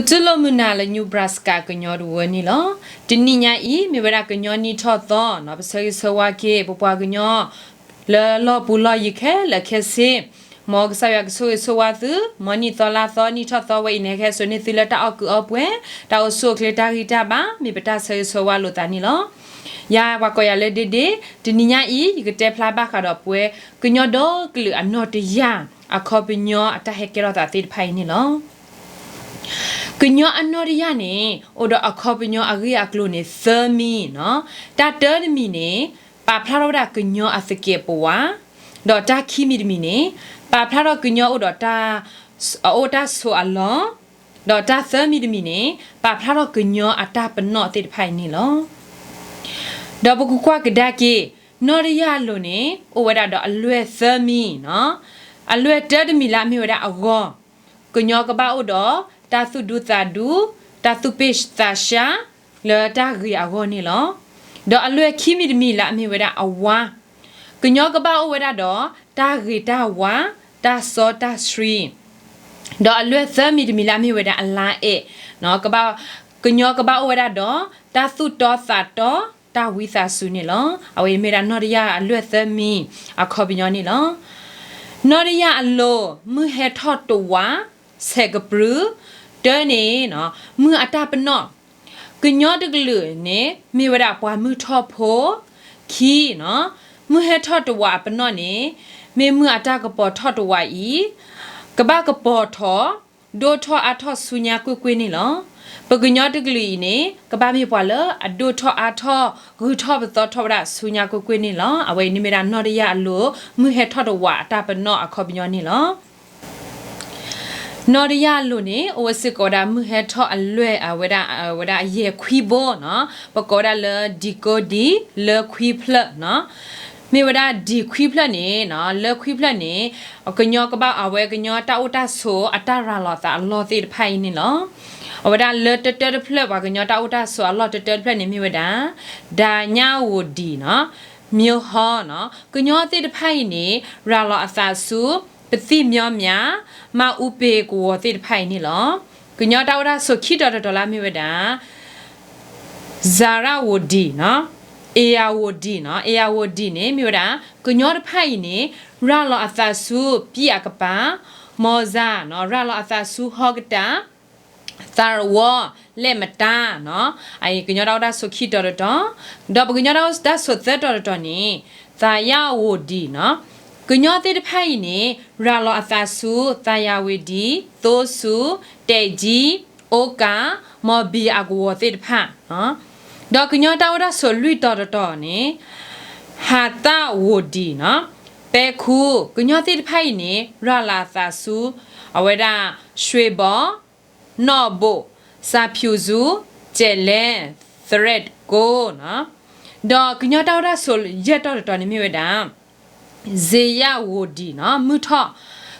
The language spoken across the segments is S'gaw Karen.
ပတူၢ်လိာ်မုာ်နၤလၢ Nebraska ကညီတဝၢန့ၣ်လီၤ. တနံၤညါအံၤ မ့ၢ်ဝဲဒၣ်ကညီနံၣ်ထီၣ်သီနီၤ, ပဆၢဂ့ၤဆၢဝါက့ၤ ပပှၤကညီ လၢလီၢ်ပူၤလီၢ်ယံၤခဲလၢာ်ခဲဆ့, မ်ကစၢ်ယွၤကဆိၣ်ဂ့ၤဆိၣ်ဝါသု, မ်နံၣ်သီလါသီနံၣ်ထီၣ်သီဝဲအံၤန့ၣ် ဟဲစိာ်န့ၢ်သုလၢတၢ်အီၣ်ကုၢ်အီပှဲၤ, တၢ်အိၣ်ဆူၣ်အိၣ်ချ့တၢ်ဂံၢ်တၢ်ဘါ မ့ၢ်ပတၢ်ဆၢဂ့ၤဆၢဝါလိာ်သးန့ၣ်လီၤ. ယၤပှၤကိးယၤလၢဒ့ဒ့, တနံၤညါအံၤ ယကတဲဖျါဘၣ်ဃးဒီးပဝဲ ကညီဒီကလုာ်အနီၣ်တယၢ် အခီပညီအတၢ်ဟဲကဲထီၣ်သးသ့ၣ်တဖၣ်အံၤန့ၣ်လီၤ. ကညီအနီၣ်တယၢ်န့ၣ် အိၣ်ဒီးအခီပညီအဂ့ၢ်အကျိၤန့ၣ် သၢမံၤနီၤ. တၢ်တၢတမံၤန့ၣ် ပာ်ဖျါထီၣ်ဝဲဒၣ်ကညီအသကဲးပဝး, ဒီးတၢ်ခံမံၤတမံၤန့ၣ် ပာ်ဖျါထီၣ်ကညီအိၣ်ဒီးတၢ် အအိၣ်တၢ်ဆိးအလီၢ်, ဒီးတၢ်သၢမံၤတမံၤန့ၣ် ပာ်ဖျါထီၣ်ကညီအတၢ်ပနီၣ်သ့ၣ်တဖၣ်အံၤန့ၣ်လီၤ. ဒီးပကကွၢ်ကဒါက့ၤ နီၣ်တယၢ်အလိၤန့ၣ် အိၣ်ဝဲဒၣ်ဒီးအလွဲၢ်သၢမံၤနီၤ. အလွဲၢ်တၢတမံၤလၢအမ့ၢ်ဝဲဒၣ်အဂီၢ်, ကညီကဘၣ်အိၣ်ဒီးတၢ်သူၣ်ဒူသးဒူ, တၢ်သူၣ်ပ့ၢ်သးဆှါ လၢတၢ်ဂ့ၤအဂီၢ်န့ၣ်လီၤ. ဒီးအလွဲၢ်ခံမံၤတမံၤလၢအမ့ၢ်ဝဲဒၣ်အဝါ, ကညီကဘၣ်အိၣ်ဝဲဒၣ်ဒီး တၢ်ဂ့ၤတၢ်ဝါ, တၢ်စီတၢ်ဆှံ, ဒီးအလွဲၢ်သၢမံၤတမံၤလၢအမ့ၢ်ဝဲဒၣ်အလါအဲး, ကညီကဘၣ်အိၣ်ဝဲဒၣ်ဒီး တၢ်သူၣ်တီသးတီ, တၢ်ဝံသးစူၤန့ၣ်လီၤ. အဝဲအံၤမ့ၢ်ဝဲဒၣ်နီၣ်တယၢ်အလွဲၢ်သၢမံၤအခီပညီန့ၣ်လီၤ. နီၣ်တယၢ်အလိၤ မုၢ်ဟဲထီၣ်တဝး ဆဲးကပြုၢ်, တၢန့ၣ် မုၢ်အတၢ်ပနီၣ်, ကညီတကလုာ်န့ၣ် မ့ၢ်ဝဲဒၣ်ပှၤမုၢ်ထီၣ်ဖိ, ခံနီၤ, မုၢ်ဟဲထီၣ်တဝးအပနီၣ်န့ၣ် မ့ၢ်မုၢ်အတၢ်ကပီၤထီၣ်တဝးအံၤ ကဘၣ်ကပီၤထီၣ် ဒိၣ်ထီၣ်အါထီၣ်ဆူညါကွ့ၢ်ကွ့ၢ်န့ၣ်လီၤ. ပကညီတကလုာ်အံၤန့ၣ် ကဘၣ်မ့ၢ်ပှၤလၢအဒိၣ်ထီၣ်အါထီၣ် ဂုၤထီၣ်ပသီထီၣ်ဝဲဒၣ်ဆူညါကွ့ၢ်ကွ့ၢ်န့ၣ်လီၤ. အဝဲအံၤန့ၣ်မ့ၢ်ဒၣ်နီၣ်တယၢ်အလိၤ မုၢ်ဟဲထီၣ်တဝးအတၢ်ပနီၣ်အခီပညီန့ၣ်လီၤ. နီၣ်တယၢ်အလိၤန့ၣ် အိၣ်ဝဲစ့ၢ်ကီးဝဲဒၣ်မုၢ်ဟဲထီၣ်အလွဲၢ် အဝဲဒၣ် အဝဲဒၣ်အယဲၢ်ခွံဘိနီၤ, ပကိးဝဲဒၣ်လၢ ဒံကိဒံ လၢခွံဖျၢၣ်နီၤ. မ့ၢ်ဝဲဒၣ်ဒံခွံဖျၢၣ်န့ၣ်နီၤ, လၢခွံဖျၢၣ်န့ၣ် ကညီကဘၣ်အဝဲကညီတၢ်အိၣ်တၢ်ဆိးအတၢ်ရၤလီၤအသးအလီၢ်သ့ၣ်တဖၣ်အံၤန့ၣ်လီၤ. အဝဲဒၣ်လၢတတၢတဖျၢၣ် ပှၤကညီတၢ်အိၣ်တၢ်ဆိးအလီၢ်တတၢတဖျၢၣ်န့ၣ်မ့ၢ်ဝဲဒၣ် ဒၤညၣ်ဝိၤဒံၣ်နီၤ, မၠိဟီနီၤ. ကညီသ့ၣ်တဖၣ်အံၤန့ၣ် ရၤလီၤအသးဆူ ပသံၣ်မၠီမၠး, မၢ်အူပ့ၤကဝီၤသ့ၣ်တဖၣ်အံၤန့ၣ်လီၤ. ကညီတၢ်အိၣ်တၢ်ဆိးခံတီၤတတီၤလၢအမ့ၢ်ဝဲဒၣ် စၤရၣ်ဝိၤဒံၣ်နီၤ, အ့ၤယၤဝိၤဒံၣ်နီၤ, အ့ၤယၤဝိၤဒံၣ်န့ၣ် မ့ၢ်ဝဲဒၣ် ကညီတဖၣ်အံၤန့ၣ် ရၤလီၤအသးဆူ ပံၣ်အကပၤ, မီၤစၢ်နီၤ, ရၤလီၤအသးဆူဟီကတၢၢ်, သးရဝီ, လဲၣ်မတါနီၤ, အကညီတၢ်အိၣ်တၢ်ဆိးခံတီၤတတီၤ, ဒီးပကညီတၢ်အိၣ်တၢ်ဆိးသၢတီၤတတီၤန့ၣ် သးယၣ်ဝိၤဒံၣ်နီၤ, ကညီသ့ၣ်တဖၣ်အံၤန့ၣ် ရၤလီၤအသးဆူ သးယၤဝ့ၤဒံၣ်, သိဆူ, တဲာ်ကၠံ, အိကၤ, မီၤဘံၣ်အကဝီၤသ့ၣ်တဖၣ်, ဒီးကညီတၢ်အိၣ်တၢ်ဆိးလွံၢ်တီၤတတီၤန့ၣ် ဟးသၣ်ဝိၤဒံၣ်နီၤ, ပဲခူ, ကညီသ့ၣ်တဖၣ်အံၤန့ၣ် ရၤလီၤအသးဆူ အဝဲဒၣ် ရွှ့ၣ်ဘီၣ်, နီၣ်ဘိၣ်, စၣ်ဖၠူၣ်စူၤ, ကၠဲးလဲ, သရဲးကိနီၤ, ဒီးကညီတၢ်အိၣ်တၢ်ဆိးယဲၢ်တီၤတတီၤန့ၣ်မ့ၢ်ဝဲဒၣ် စ့ယၣ်ဝိၤဒံၣ်နီၤ, မုၢ်ထီၣ်,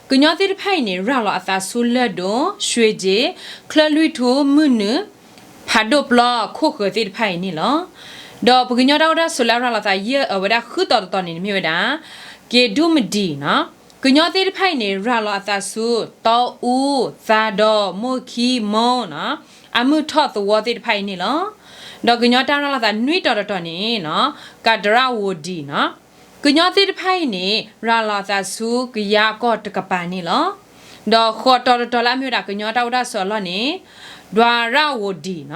ကညီသ့ၣ်တဖၣ်အံၤန့ၣ် ရၤလီၤအသးဆူလၢၢ်ဒိၣ်, ရွှ့ၣ်ကၠ့ၣ်, ချၢလွံၢ်ထူ, မုၢ်နုာ်, ဖးဒိၣ်ပျီ, ခိၣ်ဃၢၤသ့ၣ်တဖၣ်အံၤန့ၣ်လီၤ. ဒီးပကညီတၢ်အိၣ်တၢ်ဆိးလၢအရၤလီၤသးယဲၢ်အဝဲဒၣ်ဃုတီၤတတီၤန့ၣ်မ့ၢ်ဝဲဒၣ် က့ၤဒူမဒံၣ်နီၤ, ကညီသ့ၣ်တဖၣ်အံၤန့ၣ် ရၤလီၤအသးဆူ တီအူ, သးဒီး, မိၢ်ခံ, မိၢ်နီၤ, အမုၢ်ထီၣ်သဝီသ့ၣ်တဖၣ်အံၤန့ၣ်လီၤ. ဒီးကညီတၢ်ရၤလီၤသးနွံတီၤတတီၤန့ၣ်နီၤ, ကးတရၣ်ဝိၤဒံၣ်နီၤ, ကညီသ့ၣ်တဖၣ်အံၤန့ၣ် ရၤလီၤအသးဆူကယၤကီၢ်တကပၤန့ၣ်လီၤ. ဒီးဃိးတီၤတတီၤလၢအမ့ၢ်ဝဲဒၣ်ကညီတၢ်အိၣ်တၢ်ဆိးအလီၢ်န့ၣ် ဒွးရၣ်ဝိၤဒံၣ်နီၤ,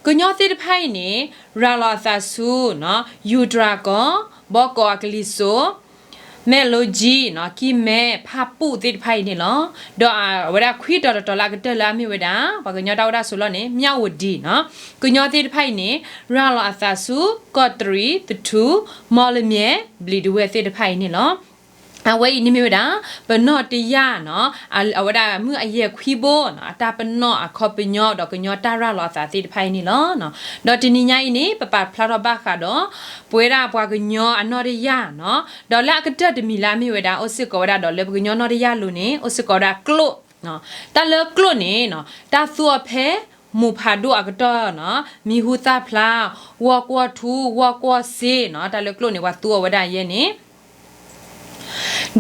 ကညီသ့ၣ်တဖၣ်အံၤန့ၣ် ရၤလီၤအသးဆူ ယူၤတြၤကီၢ်, ဘီကီးအကလံၤစိး, မဲၣ်လိကၠံနီၤ, ကံၢ်မဲ, ဖၣ်ပူၣ်သ့ၣ်တဖၣ်အံၤန့ၣ်လီၤ. ဒီးအဝဲဒၣ်ခွံတီၤတတီၤလၢအကတၢၢ်လၢအမ့ၢ်ဝဲဒၣ် ပှၤကညီတၢ်အိၣ်တၢ်ဆိးလီၢ်န့ၣ် မၠၣ်ဝိၤဒံၣ်နီၤ, ကညီသ့ၣ်တဖၣ်အံၤန့ၣ် ရၤလီၤအသးဆူ ကီးတရံး, သထူ, မီၣ်လမၠဲၣ်, ဘျံးဒဝဲၢ်သ့ၣ်တဖၣ်အံၤန့ၣ်လီၤ. အဝဲအံၤန့ၣ်မ့ၢ်ဝဲဒၣ် ပနီၣ်တယၢ်နီၤ, အဝဲဒၣ်မုၢ်အယဲၢ်ခွံဘိနီၤ, အတၢ်ပနီၣ်အခီပညီ ဒီးကညီတၢ်ရၤလီၤအသးသ့ၣ်တဖၣ်အံၤန့ၣ်လီၤ. ဒီးတနံၤညါအံၤန့ၣ် ပပာ်ဖျါထီၣ်ဘၣ်ဃးဒီး ပဝဲဒၣ်ပှၤကညီအနီၣ်တယၢ်နီၤ, ဒီးလၢအကတၢၢ်တမံၤလၢအမ့ၢ်ဝဲဒၣ် အိၣ်စ့ၢ်ကီးဝဲဒၣ်ဒီးလၢပကညီနီၣ်တယၢ်လိၤန့ၣ် အိၣ်စ့ၢ်ကီးဝဲဒၣ်ကျိၣ်, တၢ်လၢကျိၣ်န့ၣ် တၢ်သူအီၤဖဲ မူးဖးဒိၣ်အကတီၢ်နီၤ, မံၤဟူသၣ်ဖျါ, ဂီၢ်ကွီၢ်ထူ, ဂီၢ်ကွီၢ်စ့နီၤ, တၢ်လၢကျိၣ်န့ၣ် ပှၤသူအီၤဝဲဒၣ်ယဲန့ၣ်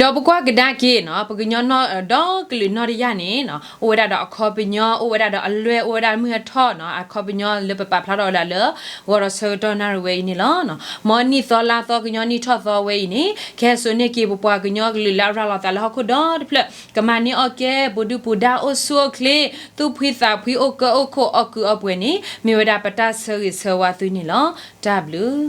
ဒီးပကွၢ်ကဒါက့ၤနီၤ ပကညီနီၢ်ဒီကလုာ်နီၢ်တယၢ်န့ၣ်နီၤ အိၣ်ဝဲဒၣ်ဒီးအခီပညီ အိၣ်ဝဲဒၣ်ဒီးအလွဲၢ် အိၣ်ဝဲဒၣ်မုၢ်ဟဲထီၣ်နီၤ အခီပညီလၢပပာ်ဖျါထီၣ်ဝဲဒၣ်လၢ ဂီၤဒီးဆၢကတီၢ်နၣ်ရံၣ်ဝဲအံၤန့ၣ်လီၤ. မ်နံၣ်သီလါသီကညီနံၣ်ထီၣ်သီဝဲအံၤန့ၣ် ကဟဲစိာ်န့ၢ်က့ၤပပှၤကညီကလုာ်လၢအရၤလီၤသးလၢဟီၣ်ခိၣ်ဒီတဖျၢၣ် ကမၤန့ၢ်အီၣ်ကဲ ပူၤဒုၣ်ပူၤဒါအိၣ်ဆူၣ်အိၣ်ချ့ သူၣ်ဖှံသးဖှံအိၣ်ကၢအိၣ်ခိၣ်အီၣ်ကုၢ်အီပှဲၤန့ၣ် မ့ၢ်ဝဲဒၣ်ပတၢ်ဆၢဂ့ၤဆၢဝါသုန့ၣ်လီၤ. တၢ်ဘျုး